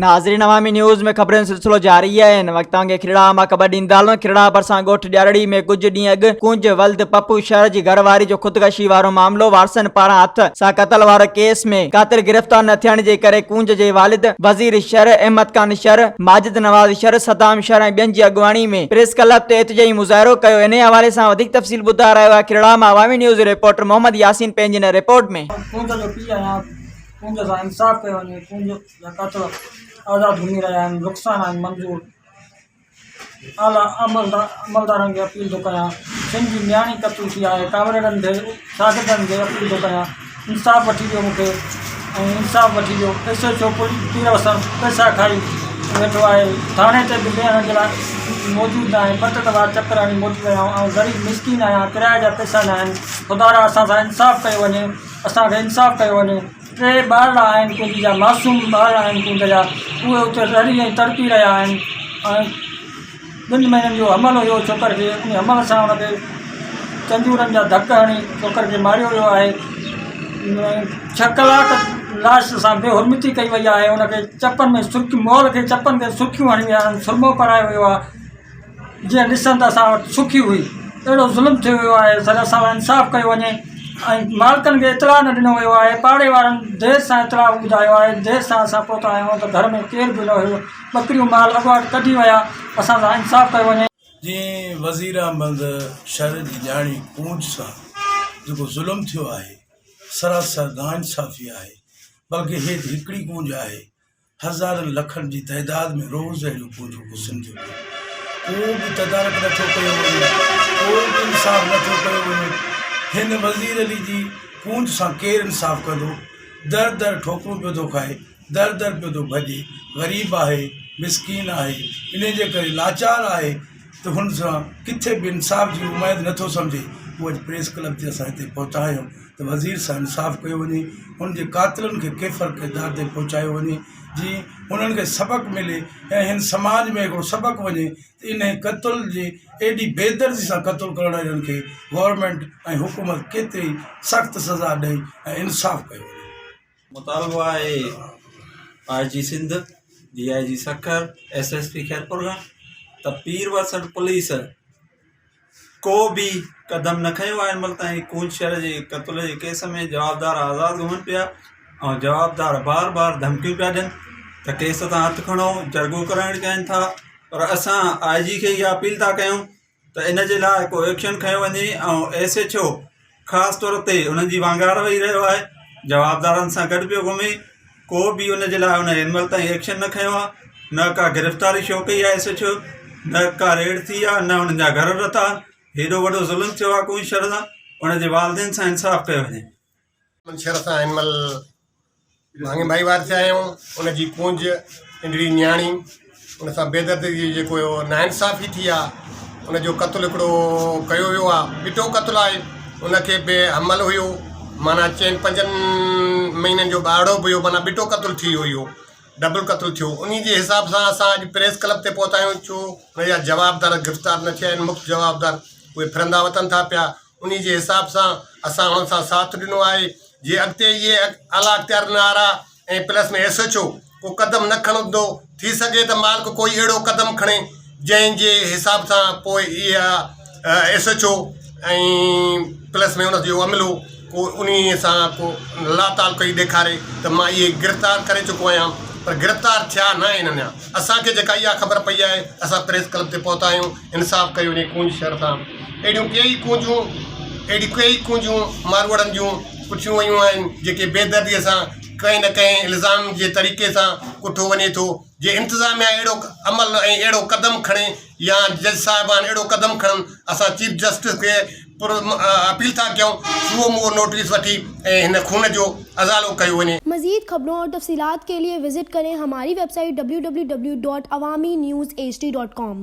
ناظرين عوامي نيوز ۾ خبرن جو سلسلو جاري آهي هن وقت توهان کي کھڙا مان خبر ڏيندا هلون کھڙا ڀرسان ڳوٺ ڏيارڙي ۾ ڪجهه ڏينهن اڳ ڪونج ولد پپو شر جي گهر واري جو خودڪشي وارو معاملو وارثن پاران هٿ سان قتل وارو ڪيس ۾ قاتل گرفتار نه ٿيڻ جي ڪري ڪونج جي والد وزير شر، احمد خان شر، ماجد نواز شر، صدام شر ۽ ٻين جي اڳواڻي ۾ پريس ڪلب تي احتجاجي مظاهرو ڪيو انهي حوالي سان وڌيڪ تفصيل ٻڌائي رهيو آهي کھڙا مان عوامي نيوز جو رپورٽر محمد ياسين پنهنجي هن رپورٽ ۾. ڪونج جو پيء آهيان ڪونج سان انصاف ڪيو وڃي ڪونج جا قاتل آزاد گهمي رهيا آهن رخسانه ۽ منظور اعليٰ عملدارن کي اپيل ٿو ڪيان سنڌ جي نياڻي قتل ٿي آهي ڪامريڊن کي شاگردن کي اپيل ٿو ڪيان انصاف وٺي ڏيو مونکي ۽ انصاف وٺي ڏيو ايس ايڇ او پير وسڻ پئسا کائي ويٺو آهي ٿاڻي تي به ويهڻ جي لاء موجود نه آهي ٻه ٽي دفعا چڪر هڻي موٽي ويا آهيون آئون غريب مسڪين آهيان ڪرائي جا پئسا نه آهن خدارا اسان سان انصاف ڪيو وڃي اسان کي انصاف ڪيو وڃي ٽي ٻارڙا آهن ڪنج جا معصوم ٻارڙا آهن ڪنج جا اهي اتي رڙي ۽ تڙپي رهيا آهن ۽ ٻن مهينن جو حمل هيو ڇوڪر کي ان حمل سان ان کي چنجورن جا ڌڪ هڻي ڇوڪر کي ماريو ويو آهي ڇهه ڪلاڪ لاش سان بي حرمتي ڪئي وئي آهي ان کي چپن ۾ سرخي مئل کي چپن کي سرخيون هڻي ويا آهن سرمو پارائي ويو آهي جيئن ڏسن ته اسان وٽ سکي هئي اهڙو ظلم ٿيو ويو آهي سر اسان سان انصاف ڪيو وڃي ۽ مالڪن کي اطلاع نه ڏنو ويو آهي پاڙي وارن دير سان اطلاع ٻڌايو آهي دير سان اسان پهتا آهيون ته گهر ۾ ڪير به نه هيو ٻڪريون مال اڳواٽ ڪڍي ويا اسان سان انصاف ڪيو وڃي. جيئن وزير احمد شھر جي نياڻي ڪونج سان جيڪو ظلم ٿيو آهي سراسر ناانصافي آهي بلڪه هي هڪڙي ڪونج آهي هزارن لکن جي تعداد ۾ روز اهڙيون ڪونجون گسن ٿيون پيون. ڪو به تدارڪ نٿو ڪيو وڃي، ڪو به انصاف نٿو ڪيو وڃي. هن وزير علي جي ڪونج سان ڪير انصاف ڪندو؟ در در ٺوڪرون پيو ٿو کائي، در در پيو ٿو ڀڄي. غريب آهي، مسڪين آهي، انهي جي ڪري لاچار آهي ته هن سان ڪٿي به انصاف جي اميد نٿو سمجهي. هو اڄ پريس ڪلب تي اسان هتي پهتا آهيون. ته وزير سان انصاف ڪيو وڃي، هن جي قاتلن کي ڪيفر ڪردار تائين پهچايو وڃي، جيئن هنن کي سبق ملي ۽ هن سماج ۾ هڪڙو سبق وڃي ته انهي قتل جي ايڏي بيدردي سان قتل ڪرڻ وارن کي گورنمينٽ ۽ حڪومت ڪيتري سخت سزا ڏئي ۽ انصاف ڪيو وڃي. مطالبو آهي I G Sindh, D I G Sukkur, S S P Khairpur کان ته پير وسڻ پوليس ڪو به قدم نه کنيو آهي هن مهل تائين ڪونج شھر جي قتل جي ڪيس ۾ جوابدار آزاد گهمن پيا ۽ جوابدار بار بار ڌمڪيون پيا ڏين ته ڪيس تان هٿ کڻو جرڳو ڪرائڻ چاهين ٿا پر اسان آء جي کي اها اپيل ٿا ڪيون ته ان جي لاء ڪو ايڪشن کنيو وڃي ۽ ايس ايڇ او خاص طور تي انهن جي وانگار ويهي رهيو آهي جوابدارن سان گڏ پيو گهمي ڪو به ان جي لاء ان هن مهل تائين ايڪشن نه کنيو آهي نه ڪا گرفتاري شو ڪئي آهي ايس ايڇ او نه ڪا ريڊ ٿي آهي نه انهن جا گهر رتا آهن هيڏو وڏو ظلم ٿيو آهي ڪوئي شھر سان ان جي والدين سان انصاف ڪيو وڃي. شھر سان هن مهل ڀاڱي ڀائيوار ٿيا آهيون ان جي ڪونج ننڍڙي نياڻي ان سان بيدردي جي جيڪو ناانصافي ٿي آ ان جو قتل هڪڙو ڪيو ويو آ ٻٽو قتل آهي ان کي به حمل هيو معنيٰ چئن پنجن مهينن جو ٻارڙو به هيو معنيٰ ٻٽو قتل ٿي ويو اهو ڊبل قتل ٿيو انهي جي حساب سان اسان اڄ پريس ڪلب تي پهتا آهيون ڇو ان جا جوابدار گرفتار نه ٿيا آهن مک جوابدار اهي ڦرندا وتن ٿا پيا انهي جي حساب سان اسان انهن سان ساٿ ڏنو آهي جي اڳتي اهي اعليٰ اختيار نه آرا ۽ پلس ۾ ايس ايڇ او ڪو قدم نه کڻندو ٿي سگهي ته مالڪ ڪوئي اهڙو قدم کڻي جنهن جي حساب سان پوء اها ايس ايڇ او ۽ پلس ۾ ان جو عملو ڪو انهي سان ڪو لا تعلقي ڏيکاري ته مان اهي گرفتار ڪري چڪو آهيان پر گرفتار ٿيا نه آهن اڃا اسان کي جيڪا اها خبر پئي آهي اسان پريس ڪلب تي پهتا آهيون انصاف ڪيو وڃي ڪونج شھر سان اهڙيون ڪيئي ڪونجون اهڙيون ڪيئي ڪونجون ماروئڙن جون ڪٺيون ويون آهن جيڪي بيدردي سان ڪنهن نه ڪنهن الزام جي طريقي سان ڪٺو وڃي ٿو جي انتظاميا اهڙو عمل ۽ اهڙو قدم کڻي يا جج صاحبان اهڙو قدم کڻن اسان چيف جسٽس کي پر اپيل ٿا ڪيون سو مو نوٽيس وٺي ۽ هن خون جو ازالو ڪيو وڃي. مزيد خبرون اور تفصيلات کے لئے وزٽ کریں ہماری web site www.awamiNewsHD.com.